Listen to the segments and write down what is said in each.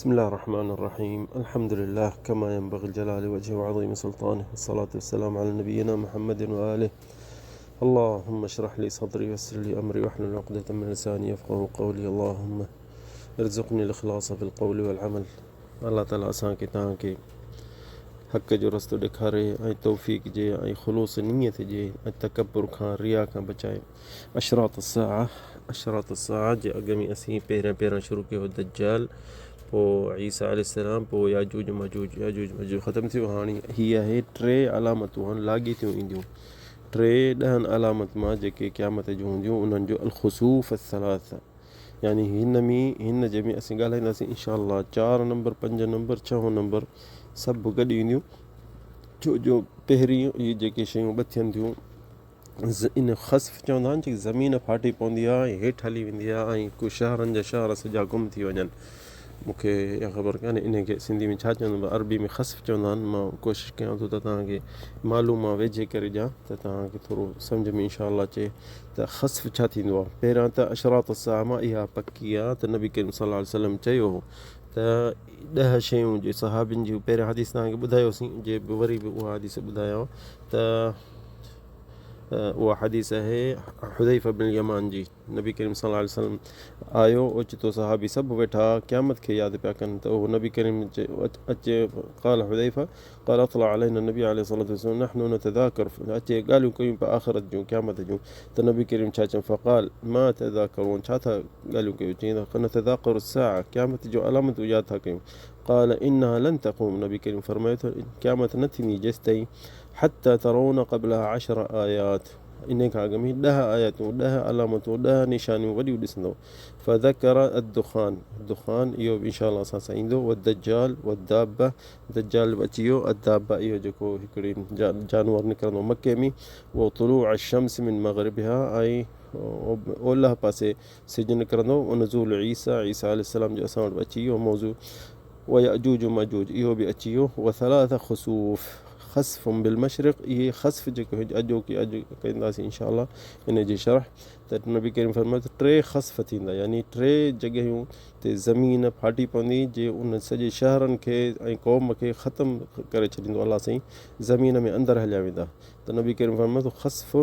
بسم الله الرحمن الرحيم الحمد لله كما ينبغي لجلال وجهه وعظيم سلطانه والصلاة والسلام على نبينا محمد وآله اللهم اشرح لي صدري ويسر لي أمري واحلل عقدة من لساني يفقهوا قولي اللهم ارزقني الإخلاص في القول والعمل الله تعالي اسان کي توهان کي حق جو رستو ڏيکاري ۽ توفيق ڏي ۽ خلوص نيت ڏي ۽ تڪبر کان ريا کان بچائي. اشراط الساعه، اشراط الساعه جي اڳ ۾ اسين پهريان پهريان شروع ڪيو دجال پوء عيسيٰ عليه السلام پوء ياجوج ماجوج ياجوج ماجوج ختم ٿيو هاڻي هي آهي ٽي علامتون هن لاڳيتيون اينديون ٽي ڏهن علامت مان جيڪي قيامت جون هونديون انهن جو الخسوف الثلاثه يعني هن ۾ هن جي ۾ اسين ڳالهائينداسين انشاء الله چار نمبر پنج نمبر ڇهون نمبر سڀ گڏ اينديون ڇو جو پهرين اهي جيڪي شيون ٻه ٿين ٿيون ان خسف چوندا آهن جيڪي زمين ڦاٽي پوندي آهي ۽ هيٺ هلي ويندي آهي ۽ ڪو شهرن جا شهر سڄا گم ٿي وڃن مونکي اها خبر ڪانهي ان کي سنڌي ۾ ڇا چوندا آهن عربي ۾ خسف چوندا آهن مان ڪوشش ڪيان ٿو ته توهان کي معلوم آهي ويجهي ڪري ڏيان ته توهان کي ٿورو سمجهه ۾ انشاء الله اچي ته خسف ڇا ٿيندو آهي پهريان ته اشراط الساعه مان اها پڪي آهي ته نبي ڪريم صلي الله عليه وسلم چيو هو ته ڏهه شيون جي صحابين جي پهريان حديث توهان کي ٻڌايوسين جي به وري به اها حديث ٻڌايان ته اها حديث آهي حذيفه بن اليمان جي نبي ڪريم صلي الله عليه وسلم آيو اوچتو صحابي سڀ ويٺا قيامت کي ياد پيا ڪن ته اهو نبي ڪريم اچي قال حذيفه قال اطلع علينا النبي عليه الصلاه والسلام نحن نتذاكر اچي ڳالهيون ڪيون پيا آخرت جون قيامت جون ته نبي ڪريم ڇا چيو فقال ما تذاكرون ڇا ٿا ڳالهيون ڪيو چيائين ته نتذاڪر الساعه قيامت جون علامتون ياد ٿا ڪيون قال انها لن تقوم نبي ڪريم فرمايو ته قيامت نه ٿيندي جيستائين حتي ترون قبلها عشر آيات انهي کان اڳ ۾ ڏهه آيتون، ڏهه علامتون، ڏهه نشانيون وڏيون ڏسندؤ. فذڪر الدخان، دخان اهو به انشاء الله اسان سان ايندو، والدجال والدابة، دجال به اچي ويو، الدابة اهو جيڪو هڪڙي جانور نڪرندو مڪي ۾، وطلوع الشمس من مغربها ۽ اولهه پاسي سج نڪرندو، ونزول عيسيٰ، عيسيٰ عليه السلام جو اسان وٽ به اچي ويو موضوع. وياجوج وماجوج اهو به اچي ويو وثلاث خسوف خسف بالمشرق اهي خسف جيڪو اڄوڪي اڄ ڪنداسين انشاء الله ان جي شرح ته نبي ڪريم فرمايو ته ٽي خسف ٿيندا يعني ٽي جڳهيون تي زمين ڦاٽي پوندي جي ان سڄي شهرن کي ۽ قوم کي ختم ڪري ڇڏيندو الله سائين زمين ۾ اندر هليا ويندا ته نبي ڪريم فرمايو ته خسف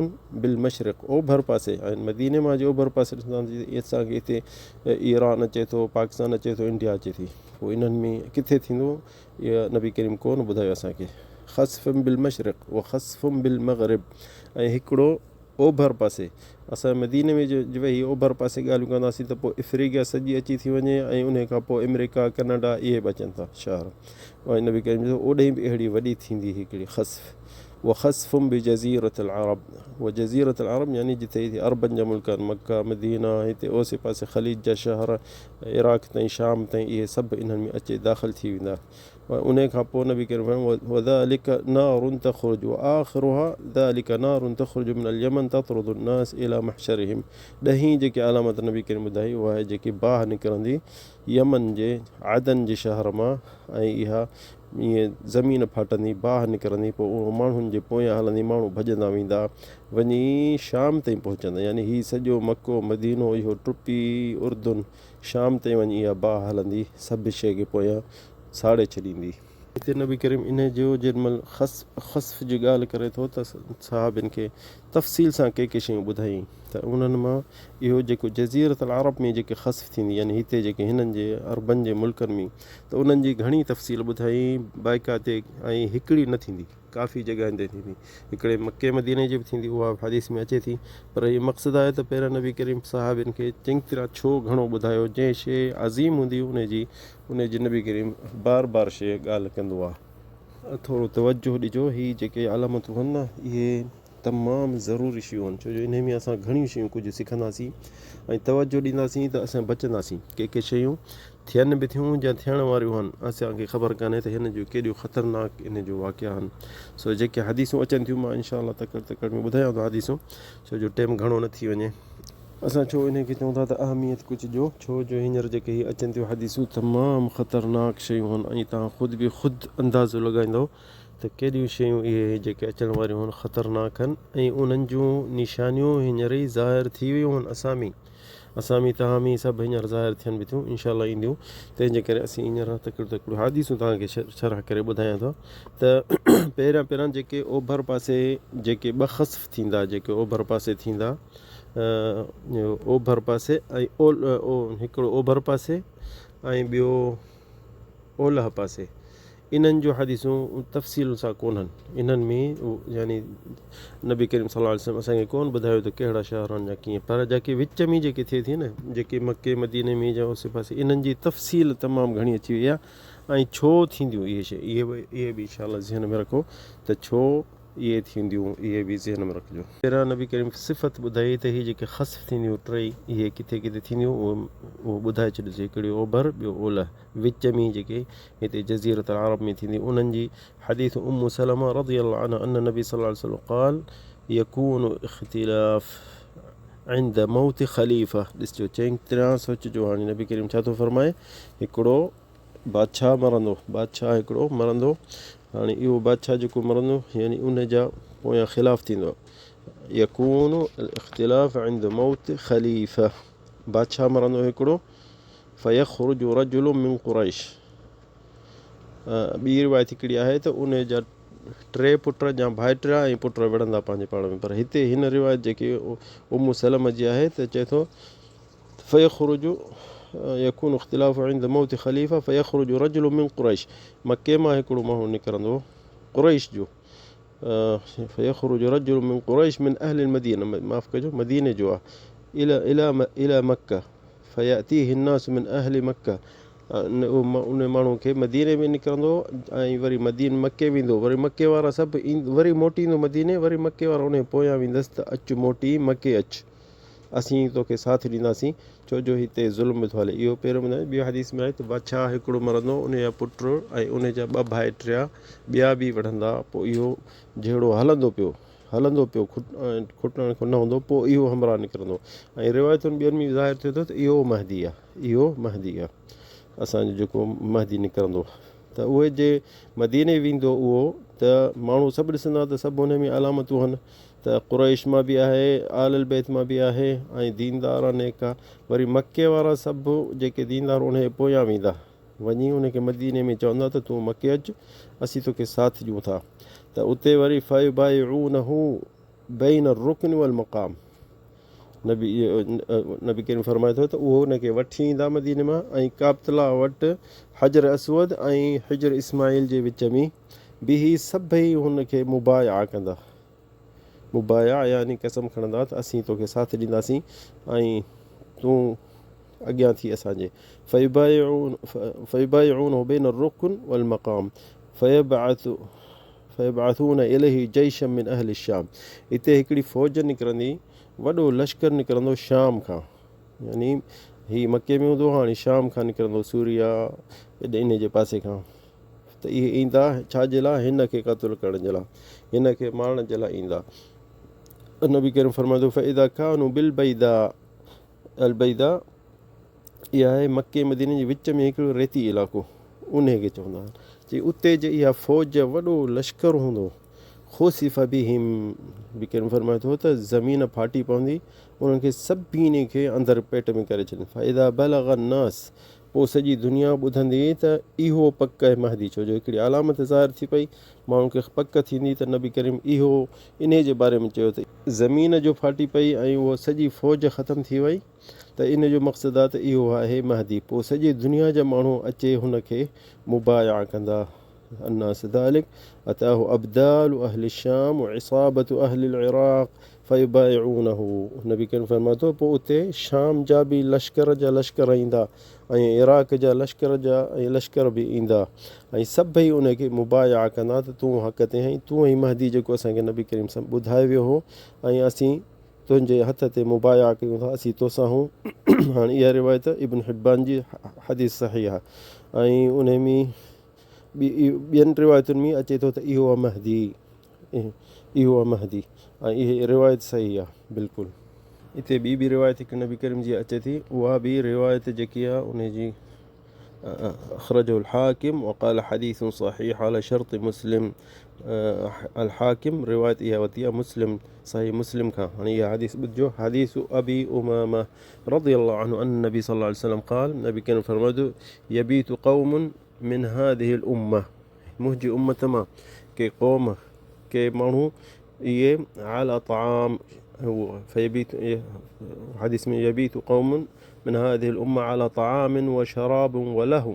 بالمشرق اوڀر پاسي ۽ مديني مان جي اوڀر پاسي ڏسندا ته اسان کي هتي ايران اچي ٿو پاڪستان اچي ٿو انڊيا اچي ٿي پوء انهن ۾ ڪٿي ٿيندو اها نبي ڪريم ڪونه ٻڌايو اسان کي خسف بالمشرق و خسف بالمغرب ۽ هڪڙو اوڀر پاسي اسان مديني ۾ جو ويهي اوڀر پاسي ڳالهيون ڪنداسين ته پوء افريقيا سڄي اچي ٿي وڃي ۽ انهي کان پوء آمريڪا ڪئناڊا اهي به اچن ٿا شهر ۽ نبي ڪريم چيو اوڏهين به اهڙي وڏي ٿيندي هڪڙي خسف وخسف بجزيرة العرب وجزيرة العرب يعني جتي هتي عربن جا ملڪ آهن مڪه مدينه هتي اوسي پاسي خليج جا شهر عراق تائين شام تائين اهي سڀ انهن ۾ اچي داخل ٿي ويندا انهي کان پوء نبي ڪريم فرمايو وذلڪ نار تخرج وآخرها ذلڪ نار تخرج من اليمن تطرد الناس الى محشرهم ڏهين جيڪي علامت نبي ڪريم ٻڌائي اها آهي جيڪي باهه نڪرندي يمن جي عدن جي شهر مان ۽ اها ائين زمين ڦاٽندي باهه نڪرندي پوء اهو ماڻهن جي پويان هلندي ماڻهو ڀڄندا ويندا وڃي شام تائين پهچندا يعني هي سڄو مڪو مدينو اهو ٽپي اردن شام تائين وڃي اها باهه هلندي سڀ شيء کي پويان ساڙي ڇڏيندي. هتي نبي ڪريم انهيء جو جنهن مهل خسف جي ڳالهه ڪري ٿو ته صحابين کي تفصيل سان ڪي ڪي شيون ٻڌايائين ته انهن مان اهو جيڪو جزيرة العرب ۾ جيڪي خسف ٿيندي يعني هتي جيڪي هنن جي عربن جي ملڪن ۾ ته انهن جي گهڻي تفصيل ٻڌايائين باقاعدي ۽ هڪڙي نه ٿيندي. ڪافي جڳهين تي ٿيندي. هڪڙي مڪي مديني جي به ٿيندي اها به حديث ۾ اچي ٿي پر هي مقصد آهي ته پهريان نبي ڪريم صحابين کي چڱي طرح ڇو گهڻو ٻڌايو جنهن شيء عظيم هوندي ان جي ان جي نبي ڪريم بار بار شيء ڳالهه ڪندو آهي. ٿورو توجه ڏجو هي جيڪي علامتون هن نه اهي تمام ضروري شيون آهن ڇو جو انهي ۾ اسان گهڻيون شيون ڪجهه سکنداسين ۽ توجه ڏينداسين ته اسان بچنداسين ڪي ڪي شيون ٿين به ٿيون يا ٿيڻ واريون آهن اسان کي خبر ڪانهي ته هن جون ڪيڏيون خطرناڪ ان جون واقعا آهن سو جيڪي حديثون اچن ٿيون مان انشاء الله تڪڙ تڪڙ ۾ ٻڌايان ٿو حديثون ڇو جو ٽيم گهڻو نه ٿي وڃي اسان ڇو انهي کي چئون ٿا ته اهميت ڪجهه ڏيو ڇو جو هينئر جيڪي هي اچن ٿيون حديثون تمام خطرناڪ شيون آهن ۽ توهان خود به خود اندازو لڳائيندو ته ڪيڏيون شيون اهي جيڪي اچڻ واريون هن خطرناڪ هن ۽ انهن جون نشانيون هينئر ئي ظاهر ٿي ويون هن اسان ۾ اسان ۾ توهان ۾ سڀ هينئر ظاهر ٿين به ٿيون انشاء الله اينديون تنهن جي ڪري اسين هينئر تڪڙيون تڪڙيون حديثون توهان کي شرح ڪري ٻڌايان ٿو ته پهريان پهريان جيڪي اوڀر پاسي جيڪي ٻه خسف ٿيندا جيڪي اوڀر پاسي ٿيندا اوڀر پاسي ۽ هڪڙو اوڀر پاسي ۽ ٻيو اولهه پاسي انهن جون حديثون تفصيل سان ڪونهن انهن ۾ يعني نبي ڪريم صلي الله عليه وسلم اسان کي ڪون ٻڌايو ته ڪهڙا شهر آهن يا ڪيئن پر جيڪي وچ ۾ جيڪي ٿئي ٿي نه جيڪي مڪي مديني ۾ يا اوسي پاسي انهن جي تفصيل تمام گهڻي اچي وئي آهي ۽ ڇو ٿينديون اهي شيء اهي به اهي به انشاء الله ذهن ۾ رکو ته ڇو اهي ٿينديون اهي به ذهن ۾ رکجو. پهريان نبي ڪريم صفت ٻڌائي ته هي جيڪي خسف ٿينديون ٽئي اهي ڪٿي ڪٿي ٿينديون اهو ٻڌائي ڇڏيوسين هڪڙي اوڀر ٻيو اولهه وچ ۾ جيڪي هتي جزيرة العرب ۾ ٿيندي انهن جي حديث ام سلمة رضي الله عنها ان النبي صلي الله عليه وسلم قال يكون اختلاف عند موت خليفه ڏسجو چئين طرح سوچجو هاڻي نبي ڪريم ڇا ٿو فرمائي هڪڙو بادشاهه مرندو بادشاهه هڪڙو مرندو هاڻي اهو بادشاهه جيڪو مرندو يعني ان جا پويان خلاف ٿيندو يڪون الاختلاف عند موت خليفه بادشاهه مرندو هڪڙو فيخرج رجل من قريش ٻي روايت هڪڙي آهي ته ان جا ٽي پٽ يا ڀائٽيا ۽ پٽ وڙهندا پنهنجي پاڻ ۾ پر هتي هن روايت جيڪي ام سلمه جي آهي ته چئي ٿو فيخرج يكون اختلاف عند موت خليفه فيخرج رجل من قريش مڪي مان هڪڙو ماڻهو نڪرندو قريش جو فيخرج رجل من قريش من اهل المدينه معاف ڪجو مديني جو آهي الى الى الى مڪه فياتيه الناس من اهل مڪه ان ماڻهو کي مديني ۾ نڪرندو ۽ وري مدين مڪي ويندو وري مڪي وارا سڀ وري موٽي ايندو مديني وري مڪي وارا ان پويان ويندس ته اچ موٽي مڪي اچ اسين توکي ساٿ ڏينداسين ڇو جو هتي ظلم به ٿو هلي اهو پهريون ٻڌايو ٻيو حديث ۾ آهي ته بادشاهه هڪڙو مرندو ان جا پٽ ۽ ان جا ٻه ڀائٽيا ٻيا به وڙهندا پوء اهو جهيڙو هلندو پيو هلندو پيو کٽڻ کان نه هوندو پوء اهو همراهه نڪرندو ۽ روايتن ٻين ۾ ظاهر ٿئي ٿو ته اهو مهدي آهي اهو مهدي آهي اسانجو جيڪو مهدي نڪرندو ته اهي جي مديني ويندو اهو ته ماڻهو سڀ ڏسندا ته سڀ ان ۾ علامتون آهن ته قريش مان به آهي آل البيت مان به آهي ۽ ديندار آهي نيڪ آهي وري مڪي وارا سڀ جيڪي ديندار ان جي پويان ويندا وڃي ان کي مديني ۾ چوندا ته تون مڪي اچ اسين توکي ساٿ ڏيون ٿا ته اتي وري فيبايعونه بين الرڪن والمقام نبي نبي ڪريم فرمائي ٿو ته اهو ان کي وٺي ايندا مديني مان ۽ ڪعبة الله وٽ حجر اسود ۽ حجر اسماعيل جي وچ ۾ بيهي سڀئي هن کي مبايع ڪندا مبايع يعني قسم کڻندا ته اسين توکي ساٿ ڏينداسين ۽ تون اڳيان ٿي اسان جي فيبايعونه بين الرڪن والمقام فيبعث فيبعثون اليه جيشا من اهل الشام اتي هڪڙي فوج نڪرندي وڏو لشڪر نڪرندو شام کان يعني هي مڪي ۾ هوندو هاڻي شام کان نڪرندو سوريا ان جي پاسي کان ته اهي ايندا ڇا جي لاء هن کي قتل ڪرڻ جي لاء هن کي مارڻ جي لاء ايندا نبي ڪريم فرمائي ٿو فاذا كانوا بالبيداء البيداء اها آهي مڪي مديني جي وچ ۾ هڪڙو ريتي علائقو انهي کي چوندا آهن چي اتي جي اها فوج وڏو لشڪر هوندو خسف بهم نبي ڪريم فرمائي ٿو ته زمين ڦاٽي پوندي انهن کي سڀني کي اندر پيٽ ۾ ڪري ڇڏين فاذا بلغ الناس پوء سڄي دنيا ٻڌندي ته اهو پڪ آهي مهدي ڇو جو هڪڙي علامت ظاهر ٿي پئي ماڻهن کي پڪ ٿيندي ته نبي ڪريم اهو انهي جي باري ۾ چيو ته زمين جو ڦاٽي پئي ۽ اهو سڄي فوج ختم ٿي وئي ته ان جو مقصد آهي ته اهو آهي مهدي پوء سڄي دنيا جا ماڻهو اچي هن کي مبايع ڪندا الناس ذلك اتاه ابدال اهل الشام وعصابة اهل العراق فيبايعونه نبي ڪريم فرمائي ٿو پوء اتي شام جا به لشڪر جا لشڪر ايندا ۽ عراق جا لشڪر جا ۽ لشڪر به ايندا ۽ سڀئي ان کي مبايع ڪندا ته تون حق تي آهين تون ئي مهدي جيڪو اسان کي نبي ڪريم سان ٻڌايو ويو هو ۽ اسين تنهنجي هٿ تي مبايع ڪيون ٿا اسين توسان هون هاڻي اها روايت ابن حبان جي حديث صحيح آهي ۽ ان ۾ ٻين روايتن ۾ اچي ٿو ته اهو آهي مهدي اهو آهي مهدي ۽ اهي روايت صحيح آهي بلڪل. اتي ٻي به روايت هڪ نبي ڪريم جي اچي ٿي اها به روايت جيڪي آهي ان جي اخرجه الحاڪم وقال حديث صحيح علي شرط مسلم الحاڪم روايت اها ورتي آهي مسلم صحيح مسلم کان هاڻي اها حديث ٻڌجو حديث ابي امامه رضي الله عنه ان النبي صلى الله عليه وسلم قال نبي ڪريم فرمايو يبيت قوم من هذه الامه منهنجي امت مان ڪي قوم ڪي ماڻهو اهي على طعام هو فيبيت حديث ۾ يبيت قوم من هذه الامه على طعام وشراب ولهو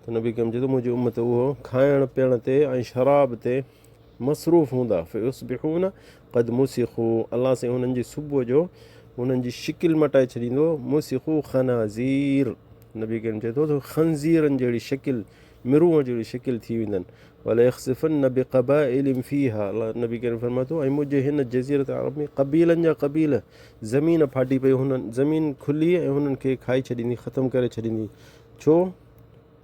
ته نبي ڪريم چئي ٿو منهنجي امت اهو کائڻ پيئڻ تي ۽ شراب تي مصروف هوندا فيصبحون قد مسخوا الله سائين انهن جي صبح جو انهن جي شڪل مٽائي ڇڏيندو مسخوا خنازير نبي ڪريم چئي ٿو ته خنزيرن جهڙي شڪل مرونء جهڙي شڪل ٿي ويندن وليخسفن بقبائل فيها الله نبي ڪريم فرمائي ٿو ۽ منهنجي هن جزيرة عرب ۾ قبيلن جا قبيل زمين ڦاٽي پئي هنن زمين کلي ۽ هنن کي کائي ڇڏيندي ختم ڪري ڇڏيندي ڇو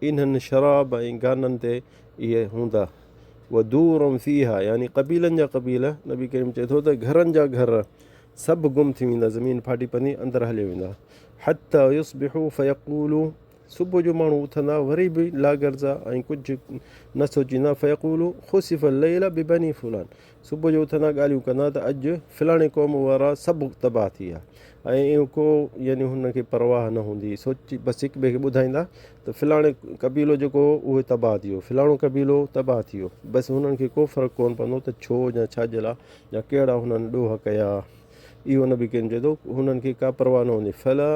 انهن شراب ۽ گانن تي اهي هوندا ودور فيها يعني قبيلن جا قبيل نبي ڪريم چئي ٿو ته گهرن جا گهر سڀ گم ٿي ويندا زمين ڦاٽي پوندي اندر هليا ويندا حتي يصبحوا فيقولوا صبح جو ماڻهو اٿندا وري به لاغرضا ۽ ڪجهه نه سوچيندا فيقولوا خسف الليل ببني فلان صبح جو اٿندا ڳالهيون ڪندا ته اڄ فلاڻي قوم وارا سڀ تباهه ٿي ويا ۽ اهو ڪو يعني هن کي پرواهه نه هوندي سوچي بس هڪ ٻئي کي ٻڌائيندا ته فلاڻي قبيلو جيڪو هو اهو تباهه ٿي ويو فلاڻو قبيلو تباهه ٿي ويو بس هنن کي ڪو فرق ڪونه پوندو ته ڇو يا ڇا جي لاء يا ڪهڙا هنن ڏوهه ڪيا اهو نبي ڪريم چئي ٿو هنن کي ڪا پرواهه نه هوندي فلا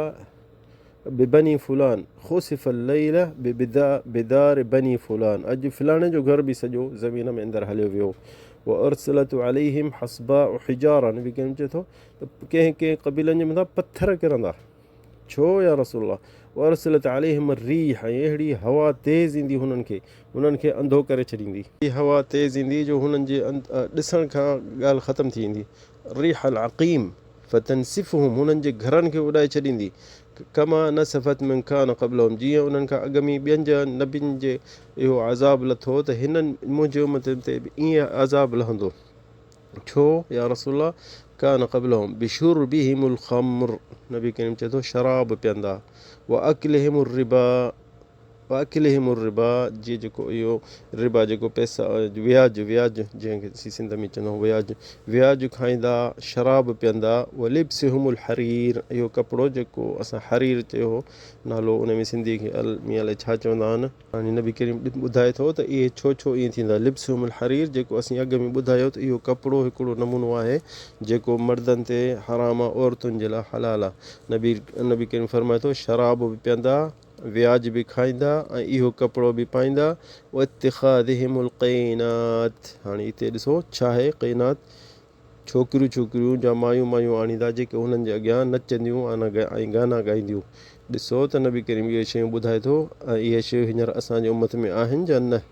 ببني فلان خسف الليل بدار بني فلان اڄ فلاڻي جو گهر به سڄو زمين ۾ اندر هليو ويو وارسلت عليهم حصباء حجاره نبي ڪريم چئي ٿو ته ڪنهن ڪنهن قبيلن جي مٿان پٿر ڪرندا ڇو يا رسول الله وارسلت عليهم الريح ۽ اهڙي هوا تيز ايندي هنن کي هنن کي انڌو ڪري ڇڏيندي هوا تيز ايندي جو هنن جي ڏسڻ کان ڳالهه ختم ٿي ويندي الريح العقيم فتنسفهم هنن جي گهرن کي اڏائي ڇڏيندي، ڪما نسفت من ڪان قبلهم جيئن انهن کان اڳ ۾ ٻين جا نبين جي اهو عذاب لٿو ته هنن منهنجي امتن تي به ائين عذاب لهندو. ڇو يا رسول الله ڪان قبلهم بشربهم الخمر نبي ڪريم چئي ٿو شراب پيئندا واڪلهم الربا واڪلهم الربا جي جيڪو اهو ربا جيڪو پئسا وياج وياج جنهن کي اسين سنڌ ۾ چوندا آهيون وياج وياج کائيندا شراب پيئندا ولبسهم الحرير اهو ڪپڙو جيڪو اسان حرير چيو هو نالو ان ۾ سنڌي کي ۾ الائي ڇا چوندا آهن هاڻي نبي ڪريم ٻڌائي ٿو ته اهي ڇو ڇو ائين ٿيندا لبسهم الحرير جيڪو اسين اڳ ۾ ٻڌايو ته اهو ڪپڙو هڪڙو نمونو آهي جيڪو مردن تي حرام آهي عورتن جي لاء حلال آهي نبي نبي ڪريم فرمائي ٿو شراب به پيئندا وياج به کائيندا ۽ اهو ڪپڙو به پائيندا واتخاذهم القينات هاڻي هتي ڏسو ڇا آهي قينات ڇوڪريون ڇوڪريون جا مايون مايون آڻيندا جيڪي انهن جي اڳيان نچنديون ۽ گانا ڳائينديون ڏسو ته نبي ڪريم اهي شيون ٻڌائي ٿو ۽ اهي شيون هينئر اسان جي امت ۾ آهن يا نه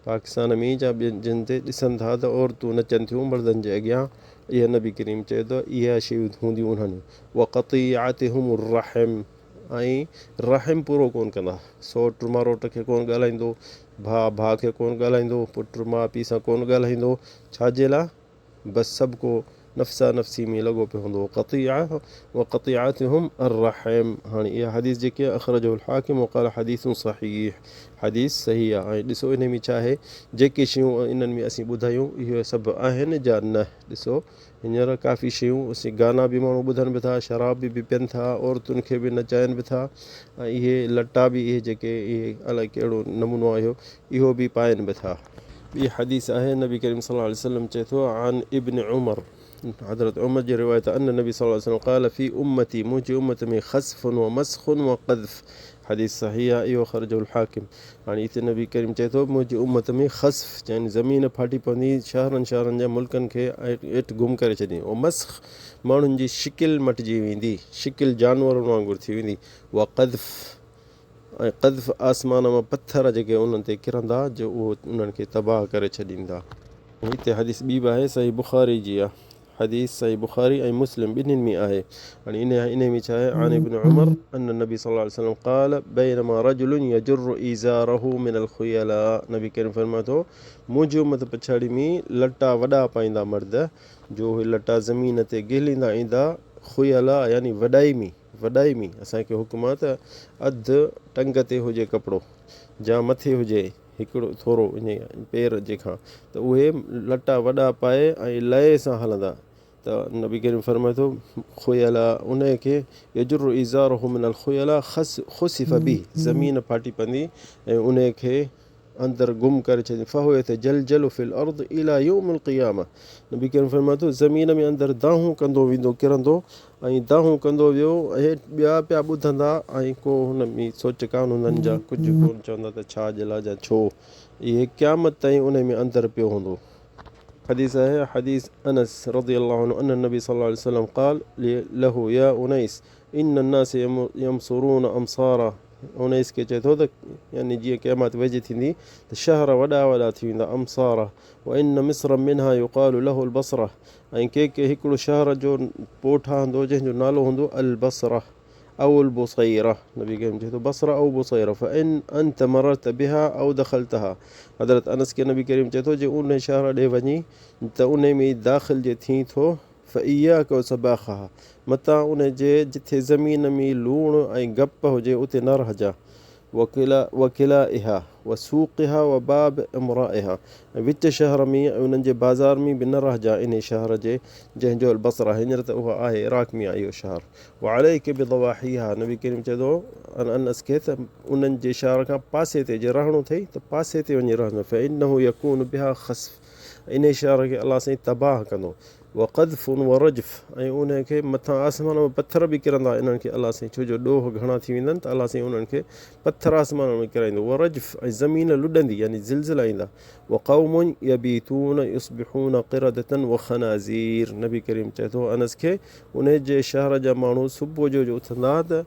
پاڪستان ۾ جا ٻين جن تي ڏسن ٿا ته عورتون نچن ٿيون مردن جي اڳيان اها نبي ڪريم چئي ٿو اها شيون هونديون انهن وقطيعتهم الرحم ۽ رحم پورو ڪونه ڪندا. سئوٽ ماروٽ کي ڪونه ڳالهائيندو، ڀاء ڀاء کي ڪونه ڳالهائيندو، پٽ ماء پيء سان ڪونه ڳالهائيندو، ڇا جي لاء؟ بس سڀ ڪو نفسا نفسي ۾ لڳو پيو هوندو. قطيعه وقطيعتهم الرحم هاڻي اها حديث جيڪي آهي اخرجه الحاڪم وقال حديث صحيح حديث صحيح آهي ۽ ڏسو انهي ۾ ڇا آهي جيڪي شيون انهن ۾ اسين ٻڌايون اهي سڀ آهن جا نه ڏسو هينئر ڪافي شيون اسين گانا به ماڻهو ٻڌن به ٿا، شراب به پين ٿا، عورتن کي به نچائن به ٿا ۽ اهي لٽا به اهي جيڪي اهي الائي ڪهڙو نمونو آهي اهو اهو به پائن به ٿا. ٻي حديث آهي نبي ڪريم صلي الله عليه وسلم چئي ٿو عن ابن عمر حضرت عمر جي روايت ان النبي صلي الله عليه وسلم قال في امتي منهنجي امت ۾ خسف ومسخ وقذف حديث صحيح آهي اهو اخرجه الحاڪم هاڻي هتي نبي ڪريم چئي ٿو منهنجي امت ۾ خسف يعني زمين ڦاٽي پوندي شهرن شهرن جا ملڪن کي هيٺ گم ڪري ڇڏيندي و مسخ ماڻهن جي شڪل مٽجي ويندي شڪل جانورن وانگر ٿي ويندي و قذف ۽ قذف آسمان مان پٿر جيڪي انهن تي ڪرندا جو اهو انهن کي تباهه ڪري ڇڏيندا. هتي حديث ٻي به آهي صحيح بخاري جي آهي. حديث صحيح بخاري ۽ مسلم ٻنهين ۾ آهي. هاڻي انهي ۾ ڇا آهي عن ابن عمر ان النبي صلي الله عليه وسلم قال بينما رجل يجر ازاره من الخيلاء نبي ڪريم فرمائي ٿو منهنجي امت پڇاڙي ۾ لٽا وڏا پائيندا مرد جو اهي لٽا زمين تي گهليندا ايندا خيلاء يعني وڏائي ۾ وڏائي ۾ اسان کي حڪم آ ته اڌ ٽنگ تي هجي ڪپڙو جا مٿي هجي هڪڙو ٿورو انهي پير جي کان ته اهي لٽا وڏا پائي ۽ لئي سان هلندا ته نبي ڪريم فرمائي ٿو خيلاء انهي کي يجر ازاره من الخيلاء خسف به زمين ڦاٽي پوندي ۽ انهي کي اندر گم ڪري ڇڏيندي فهو يتجلجل في الارض الي يوم القيامه نبي ڪريم فرمائي ٿو زمين ۾ اندر دانهون ڪندو ويندو ڪرندو ۽ دانهون ڪندو ويو ۽ ٻيا پيا ٻڌندا ۽ ڪو هن ۾ سوچ ڪانه هنن جا ڪجهه ڪونه چوندا ته ڇا جي لاء جا ڇو اهي قيامت تائين انهي ۾ اندر پيو هوندو. حديث آهي حديث انس رضي الله عنه ان النبي صلي الله عليه وسلم قال له يا انيس ان الناس يمصرون امصارا انيس کي چئي ٿو ته يعني جيئن قيامت ويجهي ٿيندي ته شهر وڏا وڏا ٿي ويندا امصارا وان مصرا منها يقال له البصره ۽ ڪي ڪي هڪڙو شهر جو پوء ٺهندو جنهن جو نالو هوندو البصره او البصيره نبي ڪريم چئي ٿو بصره او بصيره فان انت مررت بها او دخلتها حضرت انس کي نبي ڪريم چئي ٿو جي ان شهر ڏي وڃي ته ان ۾ داخل جي ٿين ٿو فاياک وسباخها متان ان جي جٿي زمين ۾ لوڻ ۽ گپ هجي اتي نه رهجان وڪلائها وسوقها وباب امرائها ۽ وچ شهر ۾ ۽ انهن جي بازار ۾ به نه رهجان انهي شهر جي جنهن جو البصره هينئر ته اها آهي عراق ۾ آهي اهو شهر وعليڪ بضواحيها نبي ڪريم چئي ٿو انس کي ته انهن جي شهر کان پاسي تي جي رهڻو اٿئي ته پاسي تي وڃي رهندو فانه يڪون بها خسف انهي شهر کي الله سائين تباهه ڪندو وقذف ورجف ۽ انهن کي مٿان آسمان مان پٿر به ڪرندا انهن کي الله سائين ڇو جو ڏوهه گهڻا ٿي ويندن ته الله سائين انهن کي پٿر آسمان مان ڪرائيندو ورجف ۽ زمين لڏندي يعني زلزلا ايندا وقوم يبيتون يصبحون قردة وخنازير نبي ڪريم چئي ٿو انس کي انهي جي شهر جا ماڻهو صبح جو جو اٿندا ته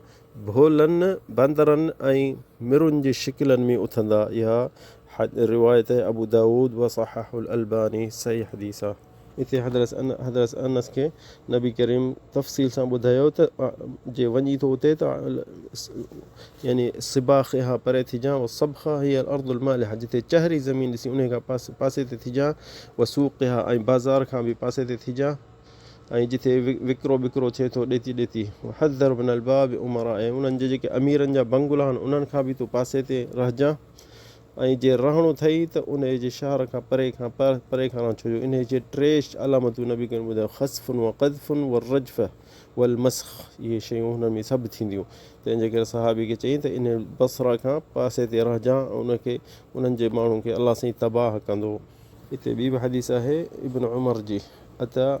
ڀولن باندرن ۽ مرن جي شڪلن ۾ اٿندا اها روايت ابو داود وصححه الالباني صحيح حديث آهي. اتي حضرت انس کي نبي ڪريم تفصيل سان ٻڌايو ته جي وڃي ٿو اتي ته يعني سباخها پري ٿجان وصبخه هي الارض المالحه جتي چهري زمين ڏسي انهي کان پاسي تي ٿجان وسوقها ۽ بازار کان به پاسي تي ٿجان ۽ جتي وڪرو ٻڪرو ٿئي ٿو ڏيتي ڏيتي وحذر من الباب امراء ۽ انهن جي جيڪي اميرن جا بنگلا آهن انهن کان به تون پاسي تي رهجان ۽ جي رهڻو اٿئي ته انهيء جي شهر کان پري کان پري کان رهه، ڇو جو انهيء جي ٽي علامتون نبي ڪريم ٻڌايون، خسف وقذف والرجفة والمسخ، اهي شيون هنن ۾ سڀ ٿينديون، تنهن جي ڪري صحابي کي چيائين ته انهيء بصره کان پاسي تي رهجان ۽ ان کي انهن جي ماڻهن کي الله سائين تباهه ڪندو. اتي ٻي به حديث آهي ابن عمر جي، اتي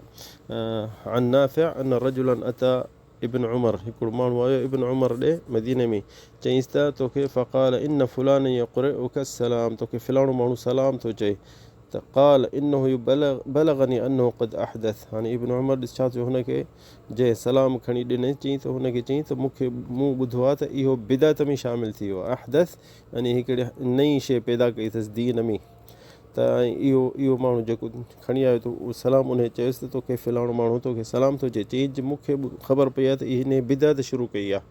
عن نافع ان رجلا اتي ابن عمر، هڪڙو ماڻهو آيو ابن عمر ڏي مديني ۾، چيائينس ته توکي فقال ان فلانا يقرئک السلام توکي فلاڻو ماڻهو سلام ٿو چئي ته قال انه بلغني انه قد احدث هاڻي ابن عمر ڏس ڇا ٿيو هن کي جنهن سلام کڻي ڏنس چيائين ته هن کي چيائين ته مون کي مون ٻڌو آهي ته اهو بدعت ۾ شامل ٿي ويو آهي احدث يعني هڪڙي نئين شيء پيدا ڪئي اٿس دين ۾ ته ۽ اهو اهو ماڻهو جيڪو کڻي آيو ته اهو سلام انهيء چيس ته توکي فلاڻو ماڻهو توکي سلام ٿو چئي. چيائين ته مون کي خبر پئي آهي ته انهيء بدعت شروع ڪئي آهي.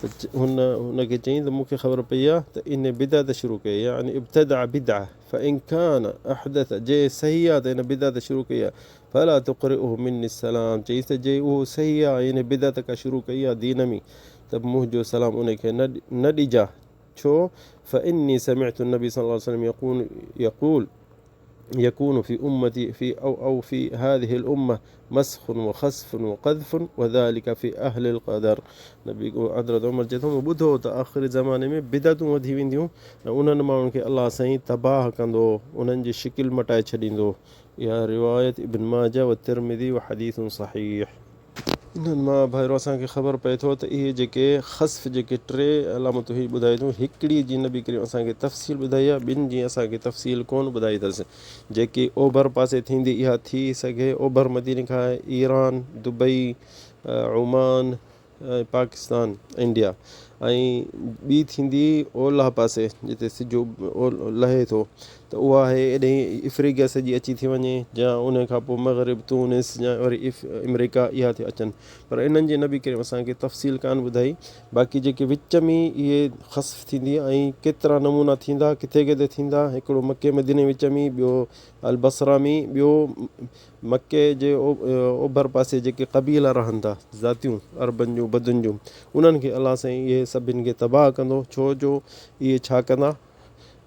ته هن هن کي چيائين ته مون کي خبر پئي آهي ته انهيء بدعت شروع ڪئي آهي يعني ابتدع بدعة فان ڪان احدث جي صحيح آهي ته هن بدعت شروع ڪئي آهي فلا تقرئه مني السلام چيائينس ته جي اهو صحيح آهي ۽ انهيء بدعت ڪا شروع ڪئي آهي دين ۾ ته منهنجو سلام انهيء کي نه ڏجان. ڇو؟ فاني سمعت النبي صلي الله عليه وسلم يقول يقول يكون في امتي في او او في هذه الامه مسخ وخسف وقذف وذلك في اهل القدر نبي حضرت عمر چئي ٿو مون ٻڌو ته آخري زماني ۾ بدعتون وڌي وينديون ۽ انهن ماڻهن کي الله سائين تباهه ڪندو انهن جي شڪل مٽائي ڇڏيندو اها روايت ابن ماجه والترمذي وحديث صحيح انهن مان ڀائرو اسان کي خبر پئي ٿو ته اهي جيڪي خسف جيڪي ٽي علامتون هي ٻڌائي ٿيون هڪڙي جي نبي ڪريم اسان کي تفصيل ٻڌائي آهي ٻن جي اسان کي تفصيل ڪونه ٻڌائي اٿس جيڪي اوڀر پاسي ٿيندي اها ٿي سگهي اوڀر مديني کان Iran Dubai Oman ۽ Pakistan India ۽ ٻي ٿيندي اولهه پاسي جتي سج لهي ٿو ته اها آهي ايڏي افريقيا سڄي اچي ٿي وڃي يا ان کان پوء مغرب تونس يا وري آمريڪا اها ٿي اچن پر انهن جي نبي ڪريم اسان کي تفصيل ڪانه ٻڌائي باقي جيڪي وچ ۾ اهي خسف ٿيندي ۽ ڪيترا نمونا ٿيندا ڪٿي ڪٿي ٿيندا هڪڙو مڪي مديني وچ ۾ ٻيو البصره ۾ ٻيو مڪي جي اوڀر پاسي جيڪي قبيلا رهن ٿا، ذاتيون، عربن جون، بدن جون، انهن کي الله سائين اهي سڀن کي تباهه ڪندو، ڇو جو اهي ڇا ڪندا،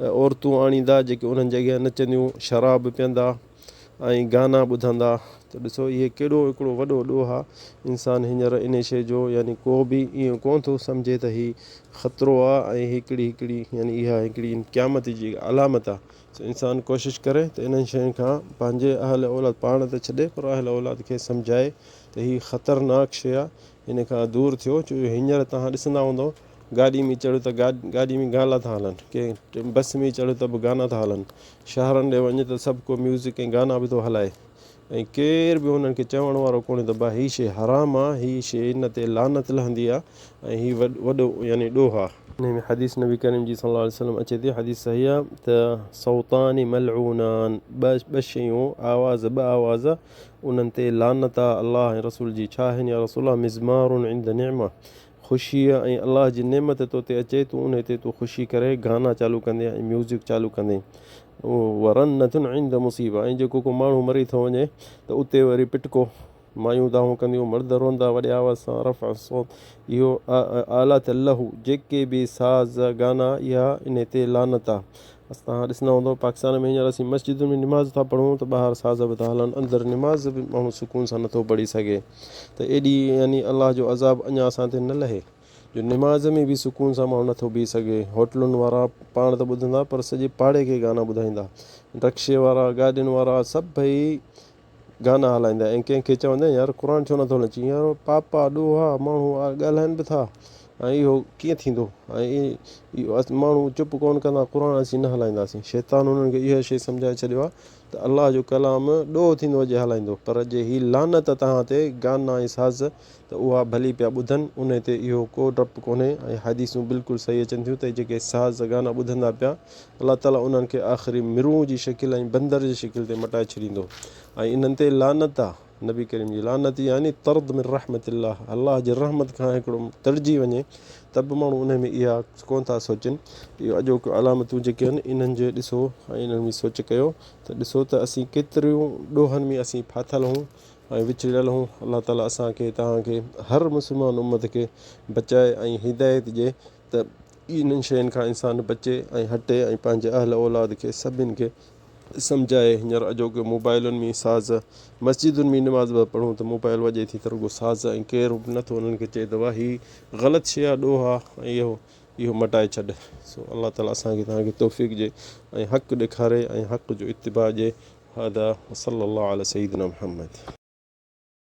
عورتون آڻيندا جيڪي انهن جي اڳيان نچنديون، شراب پيئندا ۽ گانا ٻڌندا ته ڏسو اهي ڪيڏو هڪڙو وڏو ڏوهه آ، انسان هينئر انهي شيء جو يعني ڪو به ائين ڪونه ٿو سمجهي ته هي خطرو آ ۽ هڪڙي هڪڙي يعني اها هڪڙي قيامت جي علامت آ. سو انسان ڪوشش ڪري ته انهن شين کان پنهنجي اهل اولاد پاڻ ته ڇڏي پر اهل اولاد کي سمجهائي ته هي خطرناڪ شيء آهي ان کان دور ٿيو ڇو جو هينئر توهان ڏسندا هوندو گاڏي ۾ چڙهو ته گاڏي ۾ گانا ٿا هلن ڪنهن بس ۾ چڙهو ته به گانا ٿا هلن شهرن ڏي وڃ ته سڀ ڪو ميوزڪ ۽ گانا به ٿو هلائي ۽ ڪير به انهن کي چوڻ وارو ڪونهي ته ڀاء هي شيء حرام آ، هي شيء ان تي لعنت لهندي آ ۽ هي وڏو يعني ڏوهه آ. انهي ۾ حديث نبي ڪريم جي صلي الله عليه وسلم اچي ٿي حديث صحيح آ ته صوتان ملعونان ٻه شيون آواز ٻه آواز انهن تي لعنت آ الله ۽ رسول جي ڇا آهن يا رسول الله مزمار عند نعمه خوشيء ۽ الله جي نعمت تو تي اچي تون انهي تي تون خوشي ڪري گانا چالو ڪندين ۽ ميوزڪ چالو ڪندين ورنة عند مصيبه ۽ جيڪو ڪو ماڻهو مري ٿو وڃي ته اتي وري پٽڪو مايون دانهون ڪنديون مرد روندا وڏي آواز سان رفع الصوت اهو آلات اللهو جيڪي به ساز گانا اها انهي تي لعنت آ توهان ڏسندا هوندؤ پاڪستان ۾ هينئر اسين مسجدن ۾ نماز ٿا پڙهون ته ٻاهر ساز به ٿا هلن اندر نماز به ماڻهو سڪون سان نٿو پڙهي سگهي ته ايڏي يعني الله جو عذاب اڃا اسان تي نه لهي جو نماز ۾ به سڪون سان ماڻهو نٿو بيهي سگهي هوٽلن وارا پاڻ ته ٻڌندا پر سڄي پاڙي کي گانا ٻڌائيندا رڪشي وارا گاڏين وارا سڀئي گانا هلائيندا ۽ ڪنهن کي چوندا يار قرآن ڇو نٿو هلائين چي يار پاپ آ ڏوهه آ ماڻهو ڳالهائن به ٿا ۽ اهو ڪيئن ٿيندو ۽ اهو ماڻهو چپ ڪونه ڪندا قرآن اسين نه هلائينداسين شيطان انهن کي اها شيء سمجهائي ڇڏيو آ ته الله جو ڪلام ڏوهه ٿيندو جي هلائيندو پر جي هي لعنت توهان تي گانا ۽ ساز ته اها ڀلي پيا ٻڌن انهي تي اهو ڪو ڊپ ڪونهي ۽ حديثون بلڪل صحيح اچن ٿيون ته جيڪي ساز گانا ٻڌندا پيا الله تعالي انهن کي آخري مرون جي شڪل ۽ بندر جي شڪل تي مٽائي ڇڏيندو ۽ انهن تي لعنت آ نبي ڪريم جي لعنت يعني طرد من رحمت الله الله جي رحمت کان هڪڙو تڙجي وڃي ته به ماڻهو انهي ۾ اها ڪونه ٿا سوچن اهو اڄوڪيون علامتون جيڪي آهن انهن جي ڏسو ۽ انهن ۾ سوچ ڪيو ته ڏسو ته اسين ڪيتريون ڏوهن ۾ اسين ڦاٿل هون ۽ وڇڙيل هون الله تعالي اسان کي توهان کي هر مسلمان امت کي بچائي ۽ هدايت ڏي ته انهن شين کان انسان بچي ۽ هٽي ۽ پنهنجي اهل اولاد کي سڀن کي سمجهائي هينئر اڄوڪي موبائلن ۾ ساز مسجدن ۾ نماز به پڙهون ته موبائل وڄي ٿي ته رڳو ساز ۽ ڪير به نٿو انهن کي چئي ته واهه هي غلط شي آهي ڏوهه آهي ۽ اهو اهو مٽائي ڇڏ سو الله تعالي اسان کي توهان کي توفيق ڏي ۽ حق ڏيکاري ۽ حق جو اتباع ڏي هذا وصلي الله علي سيدنا محمد.